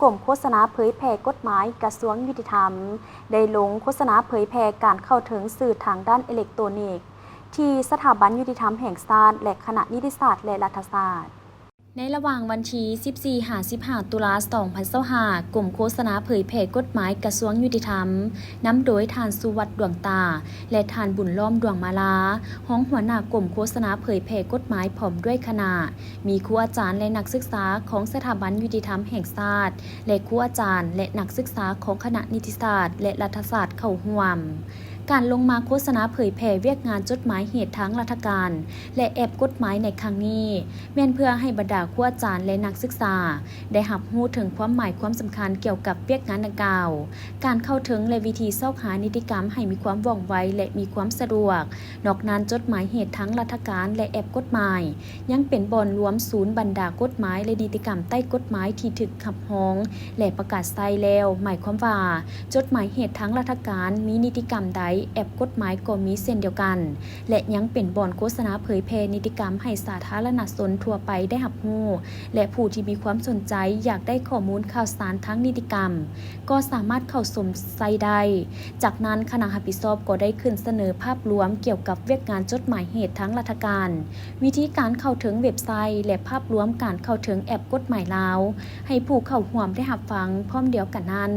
ກົມໂຄສະນາເຜີຍແຜ່ກົດໝາຍກະຊວງຍຸຕິທຳ ໄດ້ລົງໂຄສະນາເຜີຍແຜ່ການເຂົ້າເຖິງສື່ທາງດ້ານເອເລັກໂຕນິກ ທີ່ສະຖາບັນຍຸຕິທຳແຫ່ງຊາດ ແລະ ຄະນະນິຕິສາດ ແລະ ລັດຖະສາດ. ໃນລະຫວ່າງວັນທີສິບສີ່ຫາສິບຫ້າຕຸລາສອງພັນຊາວຫ້າ ກົມໂຄສະນາເຜີຍແຜ່ກົດໝາຍກະຊວງຍຸຕິທຳ ນຳໂດຍທ່ານ ສຸວັດ ດວງຕາ ແລະ ທ່ານ ບຸນລ້ອມ ດວງມາລາ ຮອງຫົວໜ້າກົມໂຄສະນາເຜີຍແຜ່ກົດໝາຍ ພ້ອມດ້ວຍຄະນະ, ມີຄູອາຈານ ແລະ ນັກສຶກສາຂອງສະຖາບັນຍຸຕິທຳແຫ່ງຊາດ ແລະ ຄູອາຈານ ແລະ ນັກສຶກສາຂອງຄະນະນິຕິສາດ ແລະ ລັດຖະສາດເຂົ້າຮ່ວມ. ການລົງມາໂຄສະນາເຜີຍແຜ່ວຽກງານຈົດໝາຍເຫດທາງລັດຖະການ ແລະ ແອບກົດໝາຍໃນຄັ້ງນີ້ ແມ່ນເພື່ອໃຫ້ບັນດາຄູອາຈານ ແລະ ນັກສຶກສາ ໄດ້ຮັບຮູ້ເຖິງຄວາມໝາຍຄວາມສຳຄັນກ່ຽວກັບວຽກງານດັ່ງກ່າວ, ການເຂົ້າເຖິງ ແລະ ວິທີຊອກຫານິຕິກຳໃຫ້ມີຄວາມວ່ອງໄວ ແລະ ມີຄວາມສະດວກ. ນອກນັ້ນ, ຈົດໝາຍເຫດທາງລັດຖະການ ແລະ ແອບກົດໝາຍ ຍັງເປັນບ່ອນລວມສູນບັນດາກົດໝາຍ ແລະ ນິຕິກຳໃຕ້ກົດໝາຍທີ່ຖືກຮັບຮອງ ແລະ ປະກາດໃຊ້ແລ້ວ. ໝາຍຄວາມວ່າ, ຈົດໝາຍເຫດທາງລັດຖະການມີນິຕິກຳໃດ, ແອບກົດໝາຍກໍມີເຊັ່ນດຽວກັນ ແລະ ຍັງເປັນບ່ອນໂຄສະນາເຜີຍແຜ່ນິຕິກຳໃຫ້ສາທາລະນະຊົນທົ່ວໄປໄດ້ຮັບຮູ້ ແລະ ຜູ້ທີ່ມີຄວາມສົນໃຈຢາກໄດ້ຂໍ້ມູນຂ່າວສານທາງນິຕິກຳ ກໍສາມາດເຂົ້າຊົມໃຊ້ໄດ້. ຈາກນັ້ນ, ຄະນະຮັບຜິດຊອບກໍໄດ້ຂຶ້ນສະເໜີພາບລວມກ່ຽວກັບວຽກງານຈົດໝາຍເຫດທາງລັດຖະການ, ວິທີການເຂົ້າເຖິງເວັບໄຊ ແລະ ພາບລວມການເຂົ້າເຖິງແອບກົດໝາຍລາວ ໃຫ້ຜູ້ເຂົ້າຮ່ວມໄດ້ຮັບຟັງ. ພ້ອມດຽວກັນນັ້ນ,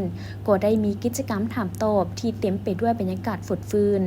ກໍໄດ້ມີກິດຈະກຳຖາມຕອບທີ່ເຕັມໄປດ້ວຍບັນຍາກາດຟົດຟື້ນ.